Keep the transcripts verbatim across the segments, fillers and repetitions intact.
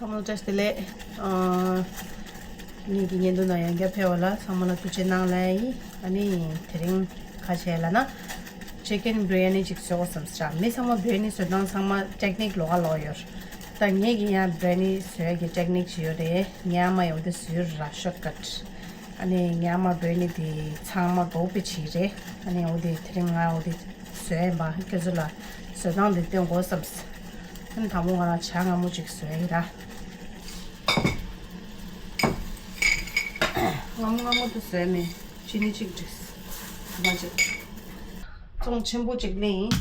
ཚང་མ་བཀྲ་ཤིས་བདེ་ལེགས། ཨ། ངེད་ཀྱི་བརྙན་ཐུང་ནང་ཡང་བསྐྱར་ཕེབས་པ་ལ་ཚང་མ་ལ་ཐུགས་རྗེ་གནང་ལབ་ཡིན། ཨ་ནི་དེ་རིང་ག་རེ་བྱས་ལབ་ན། ཅི་ཀན་བི་རི་ཡ་ནི་ཅིག་བཟོ་དགོས་བསམ་སོང་། མི་ཚང་མ་བི་རི་ཡ་ནི་བཟོ་སྟངས་ཚང་མ་ཊེག་ནིག་ལོགས་ཀ་ལོགས་ཡོད། ད་ངེད་ཀྱི་ཡང་བི་རི་ཡ་ནི་བཟོ་ཡག་གི་ཊེག་ནིག་ཅིག་ཡོད་རེད། ངའི་ཨ་མ་ཡང་འོ་དེ་བཟོས་ར། ཤོཊ་ཀཊ། ཨ་ནི་ངའི་ཨ་མ་བི་རི་ཡ་ནི་དེ་ཚང་མ་དགའ་པོ་བྱས་རེད། ཨ་ནི་འོ་དེ་དེ་རིང་ང་འོ་དེ་བཟོས་ཡིན་པ། ཁྱོད་ཚོ་ལ་བཟོ་སྟངས་དེ་སྟོན་དགོས་བསམ་སོང་། ཨ་ནི་དང་པོ་ང་རང་ཇ་མངར་མོ་ཅིག་བཟོས་ཡིན་ར། མངར་མོ་མངར་མོ་དེ་བཟོས་མེད། ཅི་ནི་གཅིག་བྲིས། ད་ཅིག་ཙོང་ཆེན་པོ་ཅིག་ལེན་ཡིན།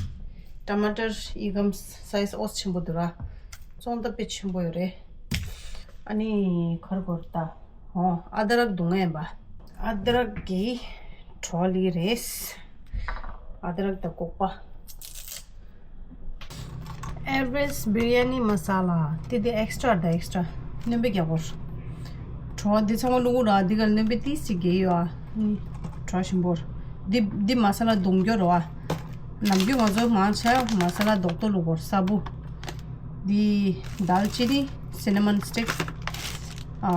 ཊ་མ་ཊར་ཨི་ཀམ་སའི་ཛི་ཨོ་ཆེན་པོ་འདུག་ར། ཙོང་ད་དཔེ་ཆེན་པོ་ཡོད་རེད། ཨ་ནི་ག་རེ་དགོས་རེད་ད། ཨོ། ཨ་དྲག་བརྡུང་ཡིན་པ། ཨ་དྲག་གི་གྲོ་ལི་རེད། ཨ་དྲག་དང་སྒོག་པ། ཨེ་ཝ་རེ་སི་ཊི་བི་རི་ཡ་ནི་མ་ས་ལ། དེ་དེ་ཨེག་སི་ཊྲ་དང་ཨེག་སི་ཊྲ། སྣོན་པ་རྒྱག་དགོས། གྲོ་འདི་ཚང་མ་བླུགས་ར། འདི་ག་སྣོན་པ་ཏིས་ཅིག་རྒྱག་ཡོད་ཨ། གྲོ་ཞིམ་པོ། འདི་འདི་མ་ས་ལ་བརྡུང་རྒྱུ་རེད་བ། ནམ་རྒྱུན་ང་ཚོ་མང་ཆེ་མ་ས་ལ་རྡོག་རྡོག་བླུགས་དགོས། སྲབ་པོ། འདི་དཱལ་ཅི་ནི། སི་ན་མོན་སི་ཊིག་ཨ།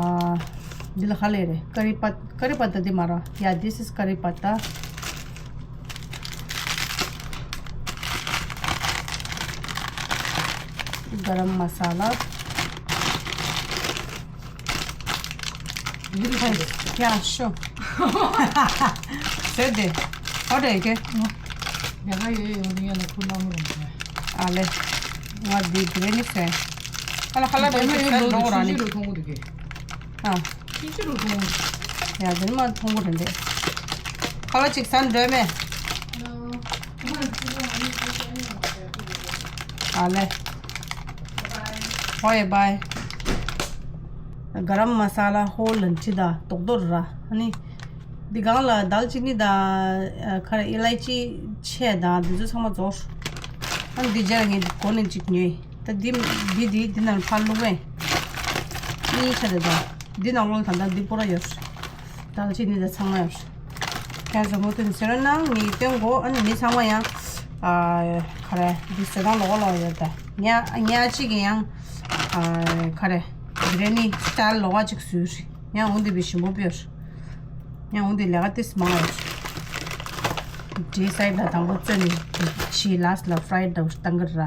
འདི་ལ་ག་རེ་ལབ་རེད། ཀ་རི་པ། ཀ་རི་པ་ཏ་འདི་མ་རེད། Yeah, this is curry patta. གྷ་རམ་མ་ས་ལ། འདི་ལ་ག་རེ། Yeah, sure. ཟེར་དེ། ཨོ་རེད་ཀེ། ཡ་ག་ཡོད་ཡོད་འདི་ཡ་ལ་ཁུར་ལ་མི་རུང་། ཨ་ལེ། ང་འདི་འདི་རེད་ནི་ཟེར། ཨ་ལ་ཁ་ལ་རེད་ནི་ཟེར་འགྲོ་ར་ནི། ཨ། ཅི་ཅི་རུ་མཐོང་། ཡ་དེ་ནི་མ་མཐོང་གོ་རེད་འདི། ཁ་ལ་ཅིག་ཟ་འགྲོ་མེད། ཨ་ལེ། ཨོ་ཡེ་བའི། གྷ་རམ་མ་ས་ལ་ཧོ་ལན་ཁྲི་དང་རྡོག་རྡོག་ར། ཨ་ནི། འདི་སྒང་ལ་དཱལ་ཅི་ནི་དང་། ཨ། ག་རེ། ཨི་ལའི་ཅི་ཆེ་དང་འདི་ཚོ་ཚང་མ་རྫོགས། ཨ་ནི་འདི་རྗེས་ལ་ངས་འདི་གོ་ནས་ཅིག་ཉོས། ད་འདི་འདི་འདི་འདི་ནང་ཕར་བླུགས་པས། གཉིས་ཆ་དེ་དང་། འདི་ནང་ལོགས་ད་ལྟ་འདི་པོ་ར་ཡོད། དཱལ་ཅི་ནི་དང་ཚང་མ་ཡོད། ཁྱེད་ཚོ་མུ་མཐུད་ཟེར་ན་ངས་སྟོན་གོ། ཨ་ནི་མི་ཚང་མ་ཡང་། ཨ། ག་རེ། འདི་བཟོ་སྟངས་ལོགས་ལོགས་ཡོད་ད། ཉ་ཉ་གཅིག་གི་ཡང་། ཨ། ག་རེ། བི་རི་ཡ་ནི་སི་ཊལ་ལོགས་ཀ་ཅིག་བཟོས་རེད། ཡང་འོང་དེ་བི་ཞིམ་པོ་པོ་ཡོད། ཡང་འོང་དེ་ལས་ཀ་ཏིས་མང་ཡོད། འདྲེ་སའི་ད་དང་པོ་བཙོས་ནས་ཕྱིས་ལཱ་སི་ལ་ཕ་རའི་ཌའུ་བཏང་གི་ར།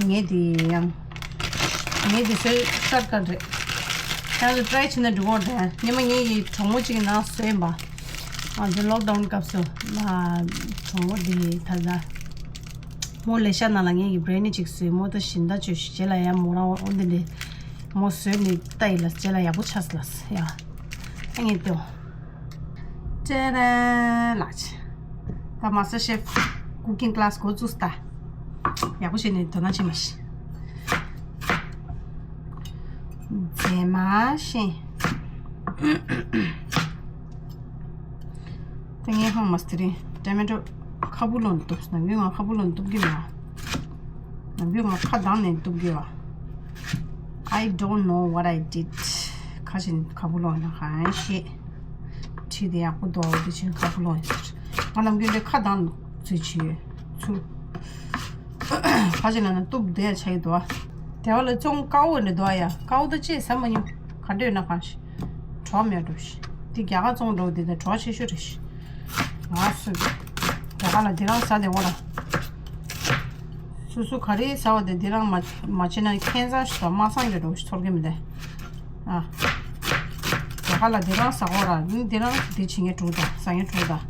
ངས་དེ་ཡང་། ངས་དེ་བཟོས་ཤོར་ཀཊ་རེད། ཡང་དེ་ཊི་རའི་བྱས་ན་འགྲིག་གོ་རེད། སྔོན་མ་ངེད་ཀྱི་གྲོགས་མོ་གཅིག་གི་ནང་བཟོས་ཡིན་པ། ང་ཚོ་ལོག་ཌའུན་སྐབས་སུ་ང་གྲོགས་མོ་དེ་ད་ལྟ་མོ་ལེ་ཤ་ནང་ལ་ངེད་ཀྱི་བི་རི་ཡ་ནི་གཅིག་བཟོས། མོ་ད་ཞིང་ད་བཅུ་རྗེས་ལ་ཡང་མོ་རང་འོ་འདི་འདྲའི་མོ་བཟོས་ནས་ལྟ་ཡིན་ལ་རྗེས་ལ་ཡག་པོ་ཆགས་ལ་ཡ། ཨ་ངས་ལྟོས། ཏེ་རེ་ལགས། ད་མ་སི་ཊར་ཤེཕ་ཀུ་ཀིང་ཀི་ལ་སི་འགོ་བཙུགས་སྟ། ཡག་པོ་བྱས་ནས་དོ་སྣང་བྱེད་མ་ཤེས། མཛེས་མ་ཤེས། ད་ངས་ཧང་མ་སི་ཊར་རིང་ཊོ་མེ་ཊོ་ཁ་བུ་ལོན་གཏུབ། ནམ་རྒྱུན་ང་ཁ་བུ་ལོན་གཏུབ་གི་མ། ནམ་རྒྱུན་ང་ཁ་གདངས་ནས་གཏུབ་གི་བ། I don't know what I did. ཁ་ཆེན་ཁ་བུ་ལོན་ན་ཧང་ཤེས། ཁྲིད་དེ་ཡག་པོ་འདུག་དེ་ཆེན་ཁ་བུ་ལོན་ཡོད། ང་ནམ་རྒྱུན་དེ་ཁ་གདངས་ཚུལ་བྱེད་ཡོད་ཚུལ། ཁ་ཆེན་ལ་ན་གཏུབ་བསྡད་ཆ་ཡི་འདུག་དེ་བ་ལ་ཅུང་དཀར་པོ་ནས་འདུག་ཡ། དཀར་པོ་ད་ཅེས་ཟ་མ་ཡིན། ག་འདྲ་ཡོད་ན་གང་ཤེས། གྲོགས་མེད་འགྲོ་ཤི། དེ་རྒྱ་གར་བཙོང་འགྲོ་དེ་དང་གྲོགས་ཆེ་ཤོས་རེད་ཤི། ང་སུ། རྒྱ་གར་ལ་དེ་རང་ཟ་དེ་འོ་ར། སུ་སུ་ག་རེ་ཟ་བ་དེ་དེ་རང་མ་མ་བྱེད་ན་ཁེན་ས་ཞིག་དང་དམར་སང་གི་འགྲོ་ཤི་ཚོར་གི་མི་འདུག་ཨ། རྒྱ་གར་ལ་དེ་རང་ཟ་འོ་ར། ནི་དེ་རང་དེ་བྱེད་ངེས་འགྲོ་དང་ཟ་ངེས་འགྲོ་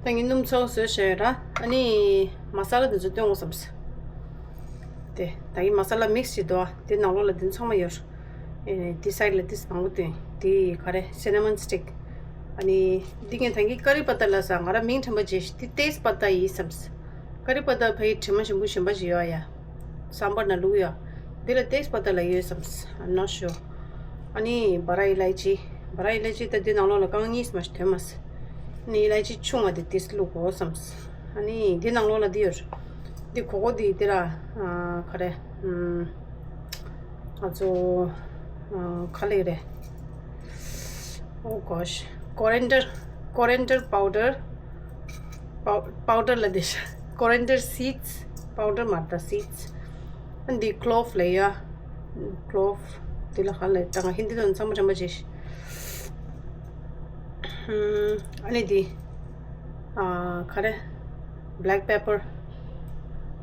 དང་། ད་ངས་སྣུམ་ཚོགས་བཟོས་བཞག་ཡོད་ར། ཨ་ནི་མ་ས་ལ་དེ་ཚོ་སྟོན་དགོས་བསམས། དེ་ད་ངས་མ་ས་ལ་མིག་སི་བྱེད་དོ། དེ་ནང་ལོགས་ལ་དེ་ཚང་མ་ཡོད། ཨེ། དེ་སའི་ཌི་ལ་དེ་མང་པོ་སྟོན། དེ་ག་རེ། སི་ན་མོན་སི་ཊིག་ཨ་ནི་འདི་ངས་ད་གིན་ཀ་རི་པ་ཏ་ལབ་ས། ང་ར་མིང་དྲན་པ་བརྗེད་ཤག་དེ་ཏེས་པ་ཏ་ཡིན་བསམས། ཀ་རི་པ་ཏ་ཕ་གི་དྲི་མ་ཞིམ་པོ་གཞན་པ་ཞིག་ཡོད་ཡ། སམ་བར་ནང་བླུགས་ཡོད། འདི་ལ་ཏེས་པ་ཏ་ལབ་ཡོད་བསམས། I'm not sure. ཨ་ནི་བ་ར་ཨི་ལའི་ཅི། བ་ར་ཨི་ལའི་ཅི་ད་འདི་ནང་ལོགས་ལ་རྐང་གཉིས་མ་ཞིག་ཐོན་མ་སོང་། ཨ་ནི་ཨི་ལའི་ཅི་ཆུང་བ་དེ་ཏིས་བླུགས་དགོས་བསམས། ཨ་ནི་འདི་ནང་ལོགས་ལ་འདི་ཡོད། འདི་གོ་གོ་འདི་འདི་ར། ཨ། ག་རེ། ཨམ། ང་ཚོ། ཨ། ག་ལེ་རེད། Oh gosh. Coriander, coriander powder. Pow- powder ལ་འདི་ཤ། Coriander seeds. Powder མ་རེད་ད། Seeds. ཨ་འདི་ཀློབ་ལབ་ཡ། ཀློབ། འདི་ལ་ག་ལབ་ད་ང་ཧིན་དི་དང་ཚང་མ་དྲན་པ་བྱེད། ཨ་ནི་འདི། ཨ་ག་རེ། black pepper།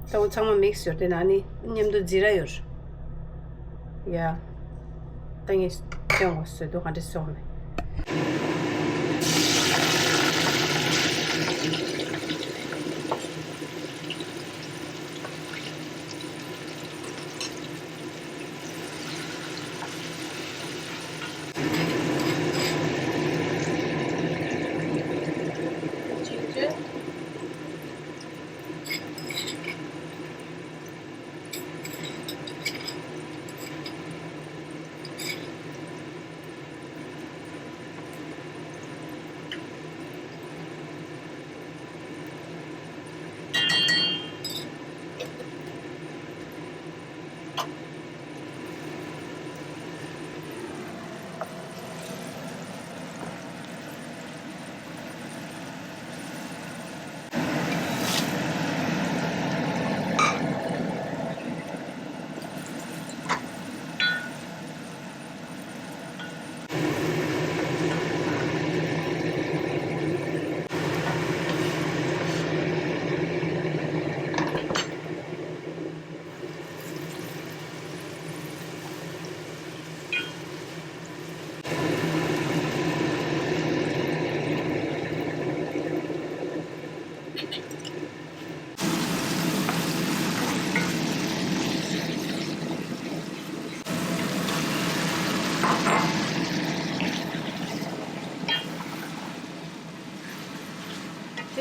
ད་འོ་ཚང་མ་མིག་སི་ཡོད་དེ་ན་ནི་མཉམ་དུ་ཛི་ར་ཡོད། ཡ། ད་ངས་སྟོན་གོ་བཟོས་འདུག་ག་འདྲ་བཟོས་ནས།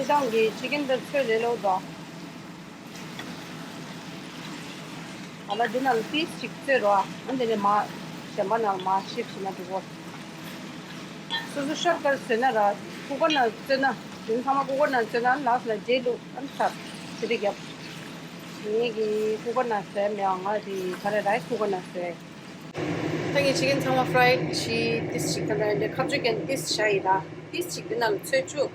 ཁྱེད་རང་གིས་ཅི་ཀན་དེ་ཚོས་ལས་སླ་པོ་འདུག་ཨ་ལ་འདི་ནང་ལ་པིས་གཅིག་བཙོས་རོགས། ཨ་འདི་ནས་མར་གཞན་པ་ནང་ལ་མར་ཤིབ་བྱས་ན་འགྲིག་གོ། སོ་སོ་ཤོག་དཀར་བཟོས་ན་ར། ཀུ་ཀར་ནང་བཙོས་ན། དེ་ཚང་མ་ཀུ་ཀར་ནང་བཙོས་ན་ལགས་ལ་རྗེས་ལུ་ཨ་ནི་ཚར་ཞེ་དྲག་རྒྱབ། ངེད་ཀྱིས་ཀུ་ཀར་ནང་བཟོས་མེད། ང་དེ་ག་རེ་རའི་སི་ཀུ་ཀར་ནང་བཟོས། ད་ངས་ཅི་ཀན་ཚང་མ་ཕ་རའི་བྱས་ཏིས་ཅིག་ད་ལྟ་འདི་ཁ་བཅོས་ཀན་ཏིས་བཞག་ཡིན་ལ། ཏིས་ཅིག་འདི་ནང་ལ་ཚོས་བཅུག་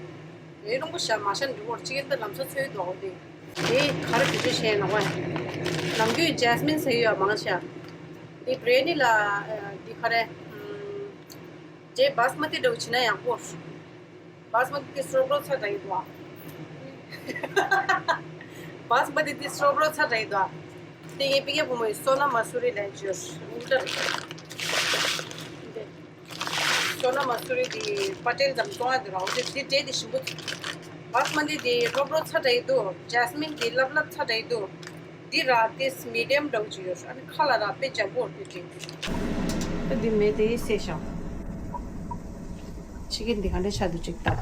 དེ་རླུང་བུ་བཞག་མ་བཞག་འགྲིག་གོ། ཅི་ཀན་ད་ལམ་སང་ཚོས་འདུག་གོ། དེ་དེ་ག་རེ་བེད་སྤྱོད་བྱས་ཡིན་ན་གོ། ནམ་རྒྱུན་ཇེ་སི་མིན་ཟེར་ཡོད་མང་ཆེ། འདི་བི་རི་ཡ་ནི་ལ་འདི་ག་རེ། ཇེ་བཱ་སི་མ་ཏི་འདྲ་བོ་བྱས་ན་ཡག་པོ། བཱ་སི་མ་ཏི་ཏིས་རོབ་རོབ་ཚ་དྲགས་ཡོད་དོ། བཱ་སི་མ་ཏི་ཏིས་རོབ་རོབ་ཚ་དྲགས་ཡོད་དོ། དེ་ངའི་པི་ཀེ་བུ་མོ་ཡི་སོ་ན་མ་སུ་རི་ལས་བྱོས་འུ་ཏར། སོ་ན་མ་སུ་རི་དེ་པ་ཏེལ་དང་ཙོང་ཡ་དེ་ར་འོ་དེ་དེ་འབྲས་དེ་ཞིམ་པོ། བཱ་སི་མ་ཏི་དེ་རོབ་རོབ་ཚ་དྲགས་ཡོད་དོ། ཇེ་སི་མིན་དེ་ལབ་ལབ་ཚ་དྲགས་ཡོད་དོ། འདི་ར་ཏིས་མི་ཌི་ཡམ་འདྲ་བོ་ཅིག་ཡོད། ཨ་ནི་ཁ་ལ་ར་དཔེ་འཇམ་པོ་འདི་དྲན་གི། ད་འདི་མེད་དེ་བསད་བཞག་ཅི་ཀན་འདི་ག་འདྲ་ཆགས་འདུག་ཅིག་ལྟ།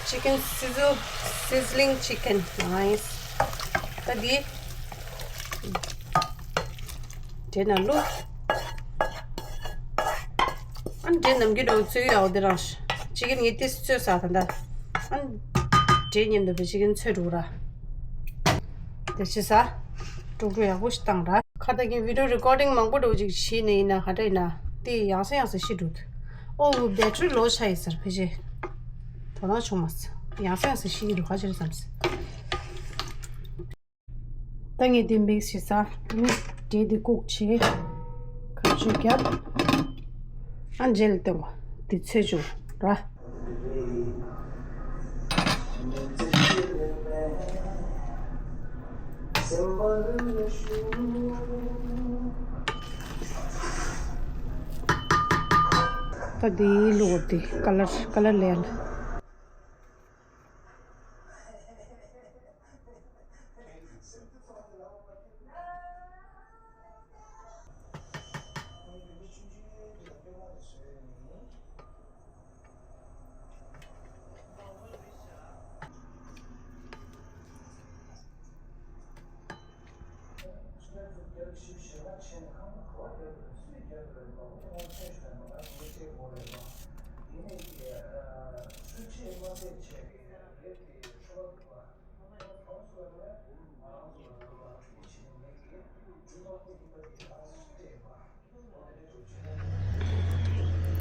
Chicken sizzle, sizzling chicken. Nice. ད་འདི། འབྲས་ནང་བླུགས། ཨ་ནི་འབྲས་ནམ་རྒྱུན་འདྲ་བོ་བཙོས་ཡག་འོ་དེ་རང་། ཅི་ཀན་ངས་ཏིས་བཙོས་ས་ད་ལྟ། ཨ་ནི་འབྲས་མཉམ་དུ་བི་ཅི་ཀན་ཚོས་འགྲོ་ར། དེ་ཅི་ས། དཀྲུག་དཀྲུག་ཡག་པོ་ཞིག་བཏང་ར། ཁ་ད་གིན་བི་ཌི་ཡོ་རི་ཀོར་ཌིང་མང་པོ་འགྲོ་ཅིག་བྱས་ནས་ཡིན་ན་ག་འདྲ་ཡིན་ན། དེ་ཡང་སེ་ཡང་སེ་ཤི་འགྲོ། ཨོ་བུ་བེ་ཊི་རི་ལོ་ཆགས་ཡིན་ཟེར་ཕལ་ཆེར། དོ་སྣང་བྱུང་མ་སོང་། ཡང་སེ་ཡང་སེ་ཤི་འགྲོ་ག་ཅི་རེད་བསམ་སོང་། ད་ངས་དེ་མིག་སི་བྱས་ས། ཨ་ནི་འབྲས་དེ་ཀུག་བྱས། ཁ་ཆུ་བརྒྱབ། ཨ་རྗེས་ལ་སྟོན་གོ། དེ་ཚོས་བཅུག་ར། ད་དེའི་ལུགས་དེ་ཀ་ལར་ཀ་ལར་ལེན།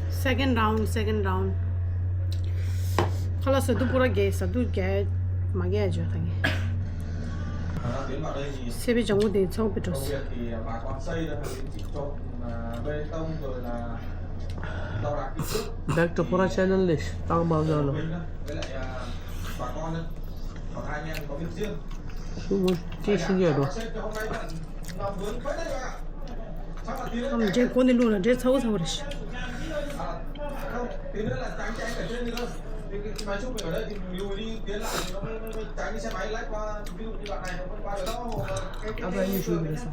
Second round, second round. ཁ་ལག་ཟ་དུས་པུ་ར་རྒྱག་ཟ་དུས་རྒྱག་མ་རྒྱག་བརྗོད་ད་གི། སེ་བའི་ལྗང་གུ་དེ་ཚོགས་པའི་འགྲོ་སྲིད། Back to Pura Channel ལས་བཏང་མ་བཟང་ལ། ཤུ་མོ་ཅི་ཤི་རྒྱ་རོ། འབྲས་གོ་ནས་བླུགས་ན་འབྲས་ཚ་བོ་ཚ་བོ་རེད་ཤག་ཨ་ཕ་གཉིས་ཞུ་གི་རེད་ས།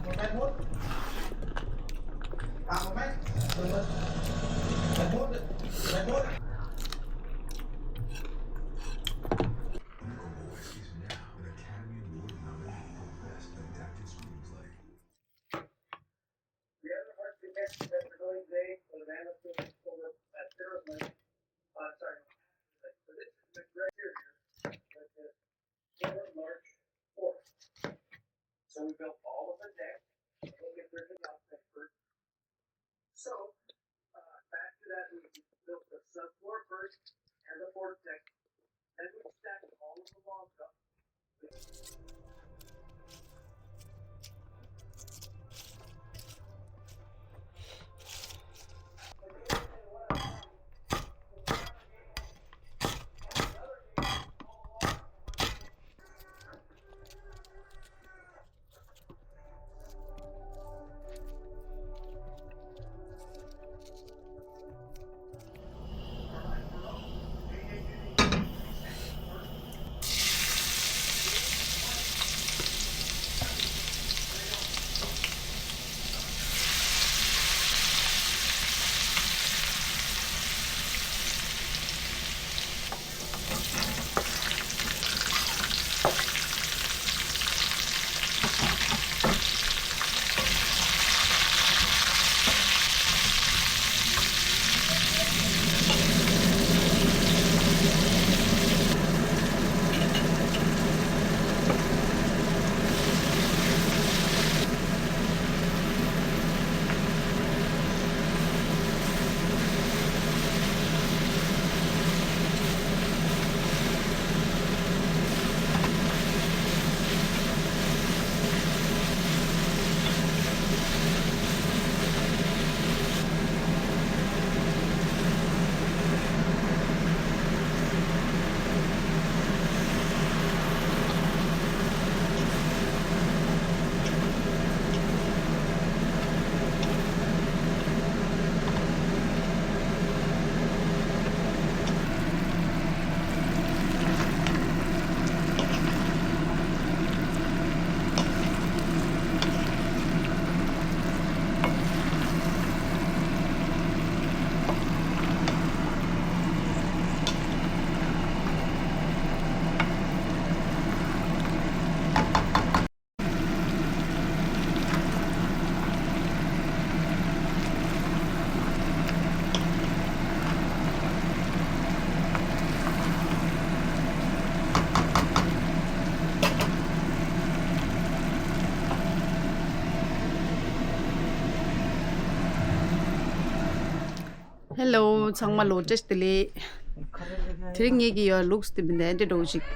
Hello ཚང་མ་ལོ་བཀྲ་ཤིས་བདེ་ལེགས། དེ་རིང་ངེད་ཀྱི་ཡོད་ལུགས་དེ་མིན་འདྲ་འདྲ་འགྲོ་ཞིག་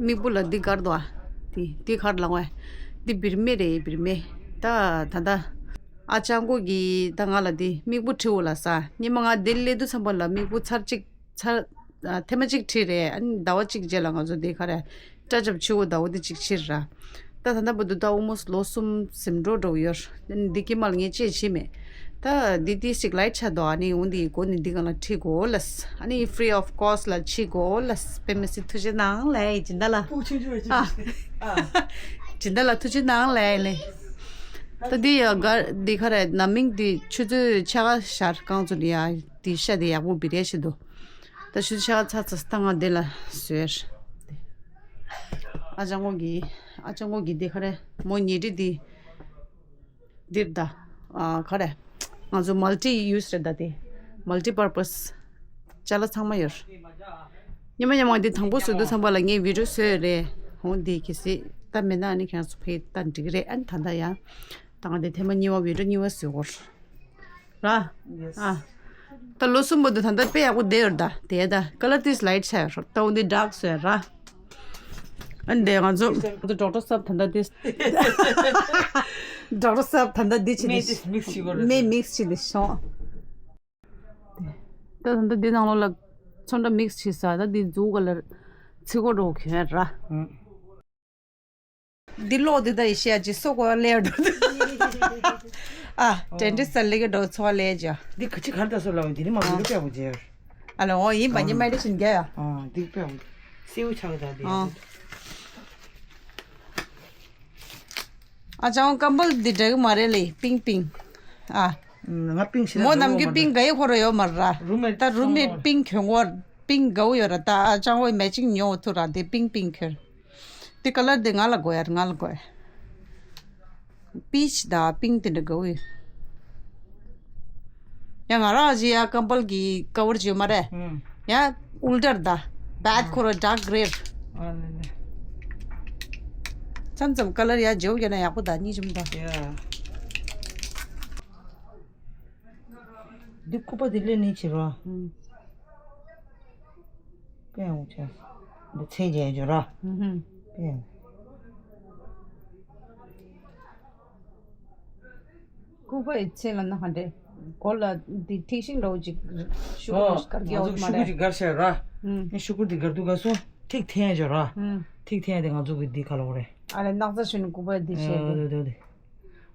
མིག་སྤུ་ལ་འདི་གར་འདུག་ཨ། འདི་འདི་གར་ལངས་བས། འདི་བིར་མེ་རེད་བིར་མེ། ད་ད་ད་ཨ་ཅང་གོ་གི་ད་ང་ལ་འདི་མིག་སྤུ་བྲིའོ་ལ་ས། ཉི་མ་ང་འདི་སླེབས་དུས་ཙམ་པ་ལ་མིག་སྤུ་ཚར་གཅིག་ཚར་ཐེངས་མ་གཅིག་བྲིས་རེད། ཨ་ནི་ཟླ་བ་གཅིག་རྗེས་ལ་ང་ཚོ་འདི་ག་རེ། སྐྲ་རྒྱབ་ཆུ་བོ་ཟླ་བོ་དེ་གཅིག་ཕྱིར་ར། ད་ད་ལྟ་བར་དུ་ད་almost ལོ་གསུམ་ཟིན་འགྲོ་འགྲོ་ཡོད། འདི་ཀྱི་མ་ལ་ངས་ཅེས་བྱས་མེད། ད་འདི་དེ་ཞིག་ལའིཊ་ཆགས་འདུག་ཨ་ནི་འོ་འདི་ཡི་སྒོ་ནས་འདི་ག་ལ་ཁྲིད་དགོས་ལ། ཨ་ནི་free of cost ལ་ཁྲིད་དགོས་ལ། དཔེ་མི་སྲིད་ཐུགས་རྗེ་གནང་ལེ་སྦྱིན་བདག་ལ། ཨ། སྦྱིན་བདག་ལ་ཐུགས་རྗེ་གནང་ལེ་ལེ། ད་འདི་ཡ་ག་འདི་ག་རེ་ན་མིང་འདི་ཆུ་ཚོད་ཕྱེད་ཀ་ཤར་རྐང་ཚོ་འདི་ཡ་འདི་ཤ་འདི་ཡག་པོ་བི་རེ་ཞིག་འདུག་ད་ཆུ་ཚོད་ཕྱེད་ཀ་ཚར་ཚར་ད་ང་འདི་ལ་བཟོས། ཨ་ཅག་ངོ་གི་ཨ་ཅག་ངོ་གི་འདི་ག་རེ་མོ་ཉལ་ཁྲི་འདི་འདིར་ད་ཨ་ག་རེ་ང་ཚོ་multi use རེད་ད་དེ་multi purpose ཅ་ལག་ཚང་མ་ཡོད། ཉི་མ་ཉི་མ་འདི་དང་པོ་བཟོས་དུས་ཙམ་པ་ལ་ངས་video བཟོས་རེད། འོ་འདི་གལ་སྲིད་ད་མེད་ན་ཨ་ནི་ཁྱེད་རང་ཚོ་ཕེབས་ད་འགྲིག་རེད། ཨ་ནི་ད་ལྟ་ཡང་ད་ང་འདི་ཐེངས་མ་གཉིས་པ་video གཉིས་པ་བཟོས་གོ། ར། Yes. ཨ། ད་ལོ་གསུམ་པོ་འདི་ད་ལྟ་དཔེ་ཡག་པོ་བསྡད་ཡོད་རེད་ད། དེ་ད་ཀ་ལར་ཏིས་ལའིཊ་ཆགས་ཡོད་རེད། ད་འོ་འདི་ཌརྐ་བཟོས་ར། ཨ་འདི་ང་ཚོ་ང་ཚོ་ཌོག་ཊར་སབ་ད་ལྟ་འདི། ཌོག་ཊར་སབ་ད་ལྟ་འདི་བྱེད་མེ་འདི་དེ་མིག་སི་བྱེད་དགོས་རེད། མེ་མིག་སི་བྱེད་འདི་ཤོག་ད་ད་ལྟ་འདི་ནང་ལོགས་ལ་ཚོན་ཁྲ་མིག་སི་བྱེད་ས། ད་འདི་ཛུ་ཀ་ལར་ཚི་གོ་འགྲོ་གྱོན་ར། ཨང་། འདི་ལོག་འདི་ད་ཡེ་ཤེས་ཨ་ཅེ་སོ་གོ་ལེ་འགྲོ། ཨ་ཌེན་ཊིསི་ལ་ལེ་གི་འགྲོ་ཚོ་ལེ་ཇ། འདི་ག་ཅི་གར་ད་སོ་ལ་འདི་ནི་མ་འདི་ལ་དཔེ་བོ་ཇེ། ཨ་ལ་འོ་ཡིན་པ་ཉི་མ་འདི་བཞིན་རྒྱ་ཡ། ཨ་འདི་དཔེ་བོ་སེའུ་ཆག་ད་འདི། ཨ། ཨ་ཅང་ཀམ་བལ་འདི་འདྲ་གི་མ་རེད་ལེ། པིང་པིང་། ཨ། ང་པིང་ཞེ་མོ་ནམ་རྒྱུན་པིང་ག་ཡི་ཁོ་ར་ཡོད་མ་ར། རུམ་མེ་ད་རུམ་མེ་པིང་གྱོན་གོ། པིང་ག་བོ་ཡོད་ར། ད་ཨ་ཅང་བོ་མེ་ཅིང་ཉོ་ཐུ་ར། དེ་པིང་པིང་ཁྱེར། དེ་ཀ་ལར་དེ་ང་ལ་དགོས་ཡ་ར། ང་ལ་དགོས་ཡ། པིཆ་ད་པིང་དེ་འདྲ་ག་བོ་ཡོད། ཡ་ང་རང་ཞི་ཡ་ཀམ་བལ་གྱི་ཀ་བར་ཅིག་ཡོད་མ་རེད། ཡ་ཨུལ་ཏར་ད་བད་ཁོ་ར་ཌརྐ་གྷེ་རེད། མཚམས་མཚམས་ཀ་ལར་ཡ་ཇོ་ཡོད་ན་ཡག་པོ་ད་གཉིས་ཆུམ་ད། འདི་སྐུད་པ་འདི་ལེན་ནི་བྱེད་རོགས། དཔེ་ཡང་བྱས། འདི་ཚད་རྒྱས་འཇོག་རོགས། དཔེ་ཡང་། སྐུད་པ་ཡི་ཚད་ལ་ན་ག་འདྲས། གོ་ལ་འདི་ཐིག་ཤིང་འདྲ་བོ་ཅིག་ཤུ་གུ་ཨོ་དཀར་རྒྱས་ང་ཚོ་ཤུ་གུ་མ་རེད། ཅིག་དཀར་ཤ་ར། ངས་ཤུ་གུ་འདི་དཀར་འདུག་ག་སོ། ཐིག་འཐེན་འཇོག་ར། ཐིག་འཐེན་དེ་ང་ཚོ་གི་འདི་ག་ལ་འོ་རེད། ཨ་ལས་སྣག་ཚ་ཤུ་ནི་སྐུད་པ་འདི་བྱས་ཏེ།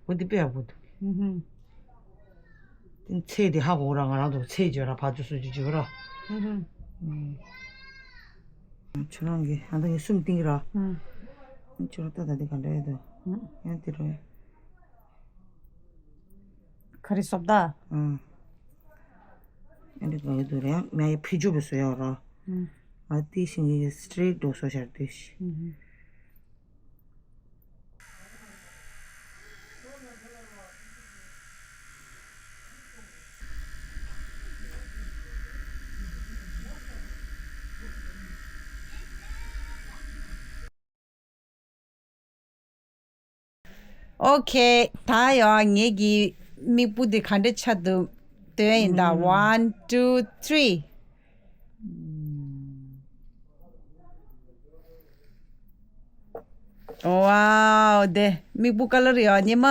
འོ་འདི་དཔེ་ཡག་པོ་འདུག་ཚད་དེ་ཧ་གོ་ར། ང་རང་ཚོ་ཚད་བརྗོད་ར། ཕར་ཚུར་ཚུར་ཅིག་བརྗོད་ར། ཧུམ་ཧུམ། ཁྱོད་རང་གིས་ཨ་ད་ངས་གསུམ་བཏིང་གི་ར། ཧུམ། ཁྱོད་རང་ལྟ་ད་དེ་ག་འདྲ་ཡོད་དོ། ཧུམ། ཡང་དེ་རུ། ཁ་རི་སོབ་ད། ཨང་། ཨ་འདི་ག་ཡོད་དོ་ར། ཡང་ང་ཡི་ཕི་ཇོ་བི་སོ་ཡོད་ར། ཧུམ། ཨ་དེ་བཞིན་གྱི་སི་ཊེ་ཊི་འགྲོ་སོ་ཤར་དེ་བཞིན། ཧུམ་ཧུམ། ཨོ་ཁེ། ད་ཡང་ངེད་ཀྱི་མིག་སྤུ་འདི་ག་འདྲ་ཆགས་འདུག་སྟོན་ཡིན་ད། ཨུམ། One, two, three. Wow, དེ་མིག་སྤུ་ཀ་ལར་ཡང་ཉི་མ་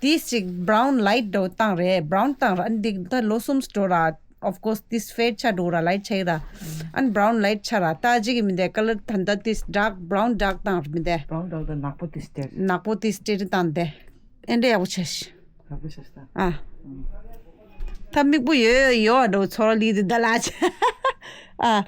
དེ་ཞིག་བྷ་རའུན་ལའིཊ་འདྲ་བོ་བཏང་རེད། བྷ་རའུན་བཏང་ར། ཨ་འདི་ད་ལོ་གསུམ་འགྲོ་ར། Of course this fade ཆགས་འགྲོ་ར། ལའིཊ་ཆགས་ར། ཨ་བྷ་རའུན་ལའིཊ་ཆགས་ར། ད་ཅིག་གི་མི་འདས་ཀ་ལར་ད་ད་དེ་ཌརྐ་བྷ་རའུན་ཌརྐ་བཏང་ར་མི་འདས། བྷ་རའུན་ཌརྐ་དང་ནག་པོ་དེ་སྟེར། ནག་པོ་དེ་སྟེར་བཏང་དེ། ཨེ་འདྲ་ཡག་པོ་ཆགས་ཤི། ཡག་པོ་ཆགས་ཤི་ད། ཨ། ད་མིག་སྤུ་ཡོད་ཡོད་འགྲོ་ཚོར་ལི་དེ་ད་ལ་ཆ། ཨ།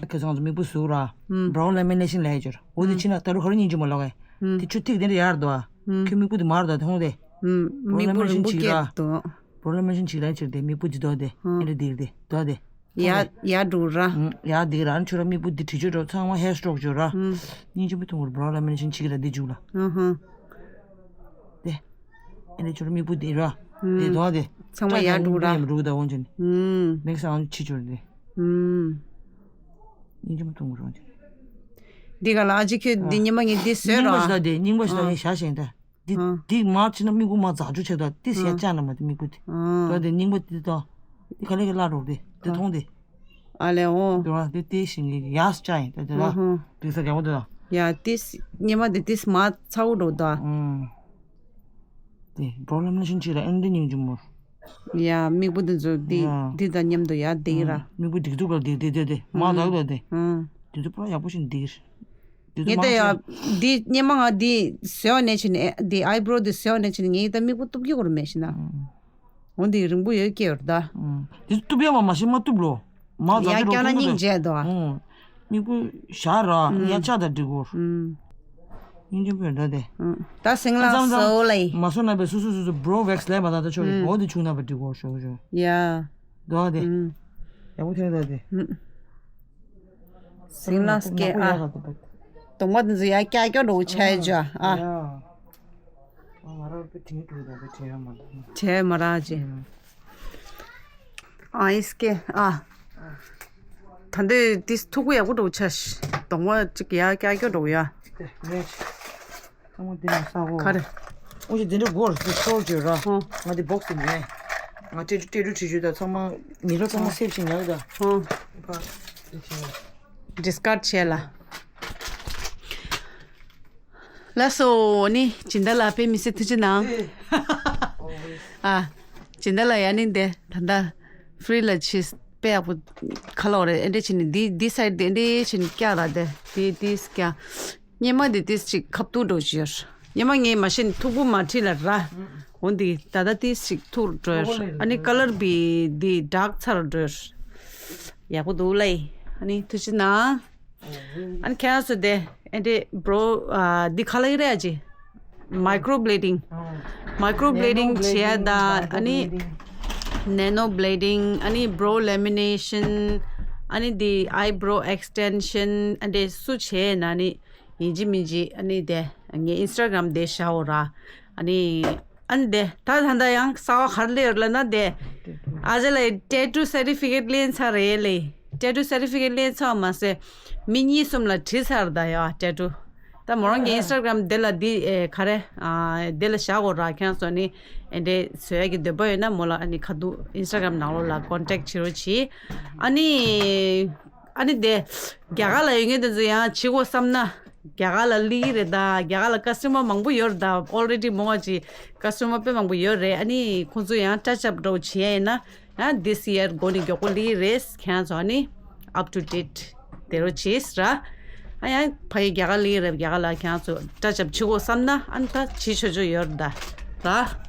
ཁྱེད་ཚང་ཚོ་མིག་སྤུ་ཟུག་ར། ཧུམ། བྷ་རའུན་ལེ་མི་ནེ་ཤན་ལས་ཡོད་ཅོར། འོ་དེ་ཕྱི་ན་ད་རུ་ཁ་རུ་སྙིང་རྗེ་མོ་ལོག་གས། ཧུམ། དེ་ཆུ་ཐིག་དེ་འདྲ་ཡར་འདུག་ཨ། ཧུམ། ཁྱོད་མིག་སྤུ་དེ་མར་འདུག་མཐོང་དེ། ཧུམ། མིག་སྤུ་རིང་པོ་སྐྱེས་འདུག་བྷ་རའུན་ལེ་མི་ནེ་ཤན་ཅིག་ལས་ཡོད་ཅོར་དེ་མིག་སྤུ་ཇི་འདུག་དེ། ཧུམ། ཨེ་འདྲ་དེ་རེད་དེ་འདུག་དེ། ཡ་ཡ་འགྲོ་ར། ཡ་འདི་རང་ཁྱོད་ར་མིག་སྤུ་འདི་བྲི་ཆོག་འགྲོ། ཚང་མ་ཧེར་སི་ཊོག་འགྲོ་ར། ཧུམ། སྙིང་རྗེ་མོ་མཐོང་གོ་ར། བྷ་རའུན་ལེ་མི་ནེ་ཤན་ཅིག་ར་འདི་འཇུག་ལ། ཧུམ་ཧུམ། དེ། ཨེ་འདྲ་ཁྱོད་ར་མིག་སྤུ་འདི་ར། ཧུམ། དེ་དོ་དེ། ཚང་མ་ཡ་འགྲོ་ར། ཡ་འགྲོ་ད་འོང་ཅན། ཧུམ། མིག་སང་ཕྱི་འགྲོ་ར་དེ། ཧུམ། སྙིང་རྗེ་མོ་མཐོང་གོ་ར་འོང་ཅན། འདི་ག་ལ་ཨ་ཅེ་ཁྱོད་འདི་ཨ། ཉི་མ་ངས་འདི་བཟོས་ར། སྙིང་པ་ཞིག་ད་དེ་སྙིང་པ་ཞིག་ད་ཨ། ངས་བཞག་བཞིན་ད། འདི་ཨ། འདི་མར་ཕྱིན་ན་མིག་སྤུ་མར་འཛག་འཇུག་བྱེད་དོ། འདི་ཨ། ཞལ་བཅག་ན་མ་འདི་མིག་སྤུ་འདི། ཨ། དོ་འདི་རྙིང་པ་འདི་དོ། འདི་ག་ལེ་གི་བརླག་འགྲོ་འདི། འདི་མཐོང་འདི། ཨ་ལེ་འོ། དོ་འདི་དེ་བཞིན་གི་ཡར་བཅག་ཡིན་ད་འདི་ལ། ཨ་ཧ། འདི་ས་རྒྱག་པ་འདི་ལ། ཡ་ཏིས་ཉི་མ་འདི་ཏིས་མར་ཚ་བོ་འགྲོ་ད། ཨང་། འདི་བྷ་རའུན་ལེ་མི་ནེ་ཤན་ཅིག་ལ་ཨེ་འདི་སྙིང་རྗེ་མོ། ཡ་མིག་སྤུ་འདི་ཚོ་འདི་ཡ། འདི་དང་མཉམ་དུ་ཡར་འདི་ར། ཨང་། མིག་སྤུ་འདི་ཚོ་ག་འདི་འདི་འདི་འདི་མར་ཨང་འདག་འདི། ཨང་། འདི་ཚོ་པུ་ར་ཡག་པོ་ཞིག་འདི། ངས་ལྟ་ཡ། འདི་སྙེ་མ་ང་འདི་བཟོས་ནས་ཕྱིན་ནས་འདི་ཨའི་བྷོ་རོ་འདི་བཟོས་ནས་ཕྱིན་ནས་ངས་ད་མིག་སྤུ་གཏུབ་ཀྱི་ཡོད་རེད་མེད་ཤི་ན། འོ་འདི་རིང་པོ་ཡོད་སྐྱེ་ཡོད་ད། འདི་གཏུབ་ཡ་མ་མ་ཤི་མ་གཏུབ་ལོ། མ་ཡ་ཛ་ཀྱ་ན་སྙིང་རྗེ་དོ། མིག་སྤུ་ཞར་ར་ཡ་ཆ་ད་འགྲིག་གོ། སྙིང་རྗེ་པོ་ཡོད་ད་དེ། ད་སིང་ལ་སོ་ལེ། མ་སོ་ན་པའི་སུ་སུ་སུ་སུ་བྷོ་རོ་ཝེག་སི་ལས་མ་ད་ད་ཆོག་གི་འོ་འདི་ཆུང་ན་པ་འགྲིག་གོ་ཞོག་ཞོག་ཡ། དོ་དེ། ཡག་པོ་ཐོན་ད་དེ། སིང་ལ་སྐད་ཨ། གདོང་པ་འདི་ཚོ་ཡ་ཀྱག་ཀྱོག་འགྲོ་ཆ་ཡ་ཇ་ཨ། ང་རང་པེ་དྲིན་དྲུག་དང་པེ་དྲིན་ཡང་མ་འདུག་བྱས་མ་རག་ཅི། ཨ་ཨིས་ཀེ་ཨ། ད་འདི་ཏིས་ཐུག་གུ་ཡག་པོ་འགྲོ་ཆ་ཤི། གདོང་པ་ཅིག་ཡ་ཀྱག་ཀྱོག་འགྲོ་ཡ། ཨོ་ཅི་འདི་འདྲ་སྒོར་སི་ཤོར་བརྗོད་ར། ཧོ། ང་འདི་བོག་སི་ནས། ང་ཏྲེ་ཏྲེ་ཏྲུ་བྲིས་རྒྱུ་དང་ཚང་མ་མི་རོ་ཚང་མ་སེབ་བྱེད་ཉག་དང་། ཧོ། ཕ། ཌིས་ཀརཌ་བྱས་ལ། ལགས་སོ། ནི་སྦྱིན་བདག་ལགས་དཔེ་མི་སྲིད་ཐུགས་རྗེ་གནང་། ཨ། སྦྱིན་བདག་ལགས་ཡ་ནི་འདི་ད་ལྟ་ཧྥི་རི་ལ་ཕྱིས་དཔེ་ཡག་པོ་ཁ་ལོག་རེད། ཨེ་འདྲ་བྱས་ནི་འདི་འདི་སའིཌ་འདི་ཨེ་འདྲ་བྱས་ནི་བཀྱག་ལ་འདི་འདི་འདི་བཀྱག་སྔོན་མ་འདི་ཏིས་ཅིག་ཁ་ཐུག་འགྲོ་བཞིན་ཡོད། སྔོན་མ་ངས་མ་ཤེས་ནས་མཐུག་པོ་མ་བྲིས་ལ་ར། འོ་འདི་ད་ལྟ་ཏིས་ཅིག་མཐུག་འགྲོ་ཡོད། ཨ་ནི་ཀ་ལར་བི་འདི་ཌརྐ་ཚར་འགྲོ་ཡོད། ཡག་པོ་འདུག་ལེ། ཨ་ནི་ཐུགས་རྗེ་གནང་། ཨ་ནི་ཁྱེད་རང་ཚོ་དེ་ཨེ་འདྲ་བྷོ་རོ་ཨ་འདི་ག་ལ་ཡི་རེད་ཨ་ཅི། མའི་ཀྲོ་བྷི་ལེ་ཌིང་། མའི་ཀྲོ་བྷི་ལེ་ཌིང་བྱས་ད་ཨ་ནི་ནེ་ནོ་བྷི་ལེ་ཌིང་། ཨ་ནི་བྷོ་རོ་ལེ་མི་ནེ་ཤན། ཨ་ནི་འདི་ཨའི་བྷོ་རོ་ཨེག་སི་ཊེན་ཤན་ཨ་འདྲ་སུ་བྱས་ན་ནི། ཡིན་གཅིག་མིན་གཅིག་ཨ་ནི་དེ་ངའི་ཨིན་སི་ཊ་གྷ་རམ་དེ་བཞག་འོ་ར། ཨ་ནི་ཨ་ནི་དེ་ད་ད་ད་ཡང་གསར་པ་ག་རེ་སླེབས་ཡོད་ལབ་ན་དེ། ཨ་ཅག་ལ་ཊེ་ཊུ་སར་ཊི་ཕི་ཀེཊ་ལེན་ཚར་རེད་ལེ། ཊེ་ཊུ་སར་ཊི་ཕི་ཀེཊ་ལེན་ཚར་མ་ཟད་མི་གཉིས་གསུམ་ལ་བྲིས་ཚར་ད་ཡ་ཊེ་ཊུ། ད་མོ་རང་གི་ཨིན་སི་ཊ་གྷ་རམ་དེ་ལ་འདི་ཨེ་ག་རེ་ཨ་དེ་ལ་བཞག་འོ་ར། ཁྱེད་རང་ཚོ་ནི་ཨེ་འདྲ་བཟོ་ཡ་གི་འདོད་པ་ཡོད་ན་མོ་ལ་ཨ་ནི་ཁ་ཐུག་ཨིན་སི་ཊ་གྷ་རམ་ནང་ལོགས་ལ་ཀོན་ཊེག་བྱེད་རོགས་གྱིས། ཨ་ནི། ཨ་ནི་དེ། རྒྱ་གར་ལ་ཡོད་མཁན་དེ་ཚོ་ཡང་བྱེད་དགོས་བསམ་ན། རྒྱ་གར་ལ་སླེབས་ཀྱི་རེད་ད། རྒྱ་གར་ལ་ཀ་སི་ཊ་མར་མང་པོ་ཡོད་རེད་ད། ཨོལ་རེ་ཌི་མོ་བ་ཅིག་ཀ་སི་ཊ་མར་དཔེ་མང་པོ་ཡོད་རེད། ཨ་ནི་ཁོང་ཚོ་ཡང་ཊཆ་ཨབ་འདྲ་བོ་བྱེད་ཡ་ཡིན་ན། ཡང་this year་མགོ་ནས་མགྱོགས་པོ་སླེབས་ཀྱི་རེད། ཁྱེད་རང་ཚོ་ཨ་ནི་up to date་དེ་རོ་བྱེད་ར། ཨ་ཡང་ཕ་གི་རྒྱ་གར་སླེབས་ཀྱི་རེད། རྒྱ་གར་ལ་ཁྱེད་རང་ཚོ་ཊཆ་ཨབ་བྱེད་དགོས་བསམ་ན་ཨ་ནི་ད་བྱེད་ཆོག་ཆོག་ཡོད་རེད་ད། ར།